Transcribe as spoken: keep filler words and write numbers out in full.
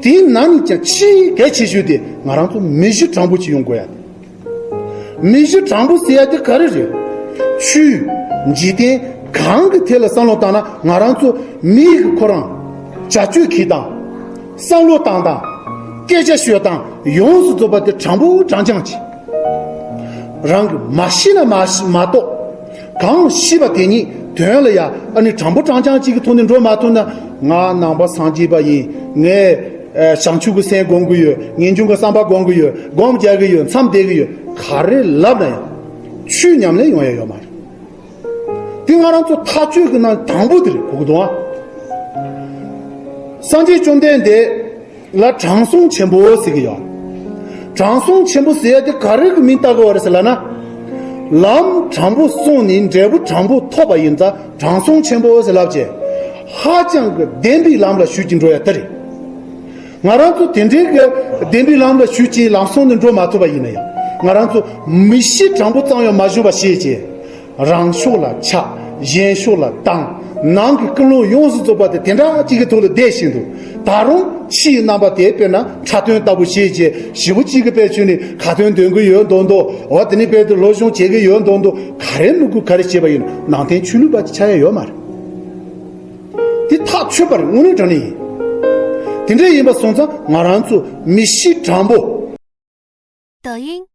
དེའི་ནང་ནས་ཀྱང་ཆེས་གལ་ཆེ་ཤོས་དེ་ང་རང་ཚོ་མི་གཞི་དྲང་པོ་ཅིག་ཡོང་དགོས་ཡ་དེ། མི་གཞི་དྲང་པོ་ཟེར་ཡ་དེ་ག་རེ་རེད། ཆོས་འཇིག་རྟེན་གང་གི་ཐད་ལ་བསམ་བློ་བཏང་ན་ང་རང་ཚོ་མི་གི་ཁོ་རང་བྱ་སྤྱོད་འཁྱེར་སྟངས། བསམ་བློ་བཏང་སྟངས། སྐད་ཆ་ཤོད་སྟངས་ཡོངས་སུ་རྫོགས་པ་དེ་དྲང་པོ་དྲང་རྐྱང་ཅིག་རང་གིས་མ་ཤེས་ན་མ་ཤེས་མ་གཏོགས། གང་ཤེས་པ་དེ་ཉིད་དོན་ལ་ཡ་ཨ་ནི་དྲང་པོ་དྲང་རྐྱང་ཅིག་གི་ཐོག་ནས་འགྲོ་མ་ཐུབ་ན། ང་ནང་པ་སངས་རྒྱས་པ་ཡིན། ངས་ཨ་བྱང་ཆུབ་ཀྱི་སེམས་སྒོམ་གི་ཡོད། ངེས་འབྱུང་གི་བསམ་པ་སྒོམ་གི་ཡོད། སྒོམ་རྒྱག་གི་ཡོད། མཚམས་བསྡད་གི་ཡོད། ག་རེ་ལབ་ན་ཡང་ཆོས་ཉམས་ལེན་ཡོང་ཡ་ཡོད་མ་རེད། དེ་ང་རང་ཚོ་ཐག་གཅོད་ཀྱི་ནང་དང་པོ་དེ་རེད། གོ་གི་འདུག་ཨ། སངས་རྒྱས་བཅོམ་ལྡན་འདས་ལ་དྲང་སྲོང་ཆེན་པོ་ཟེར་གི་ཡོད། དྲང་སྲོང་ཆེན་པོ་ཟེར་ཡ་དེ་ག་རེ་གི་མིང་བཏགས་གི་ཡོད་རེད་ཟེར་ལབ་ན། ལམ་དྲང་པོ་སོང་ནས་འབྲས་བུ་དྲང་པོ་ཐོབ་པ་ཡིན་ཙང་དྲང་སྲོང་ཆེན་པོ་ཟེར་ལབ་བྱས། ཧ་ཅང་གི་བདེན་པའི་ལམ་ལ་ཞུགས་ཀྱིན་འགྲོ་ཡ་དེ་རེད། ང་རང་ཚོ་དེ་འདྲའི་གི་བདེན་པའི་ལམ་ལ་ཞུགས་ཀྱིན་ལམ་སང་ནས་འགྲོ་མ་ཐུབ་པ་ཡིན་ན་ཡང་། ང་རང་ཚོ་མི་གཤིས་དྲང་པོ་ཙམ་ཡང་མ་བྱུང་བ་ཤེས་བྱས། རང་ཕྱོགས་ལ་ཆགས། གཞན་ཕྱོགས་ལ་བཏང་། ནང་གི་ཀུན་སློང་ཡོངས་སུ་རྫོགས་པ་དེ་དེ་འདྲ་གཅིག་གི་ཐོག་ལ་བསྡད་བཞིན་དུ། ད་རུང་ཕྱིའི་རྣམ་པ་དེ་དཔེར་ན་འཁྲབ་སྟོན་ལྟ་བུ་ཤེས་བྱས། ཞེ་པོ་གཅིག་གི་དཔེ་བྱས་ནས་ཁ་ཏོན་འདོན་གི་ཡོད་མདོག་མདོག་འོ་དེ་ནས་དཔེ་དེ་སློབ་སྦྱོང་བྱེད་གི་ཡོད་མདོག་མདོག་ག་རེ་མི་དགོས་ག་རེ་བྱས་པ་ཡིན་ན་ནང་བསྟན་ཆོས་ལུགས་པ་ཅིག་ཆགས་ཡ་ཡོད་མ་རེད། དེ་ཐག་ཆོད་པ་རེད། དངོས་གནས་དྲང་གནས་ཡིན། དེ་འདྲ་ཡིན་པ་སོང་ཙང་ང་རང་ཚོ་མི་གཤིས་དྲང་པོ། 抖音，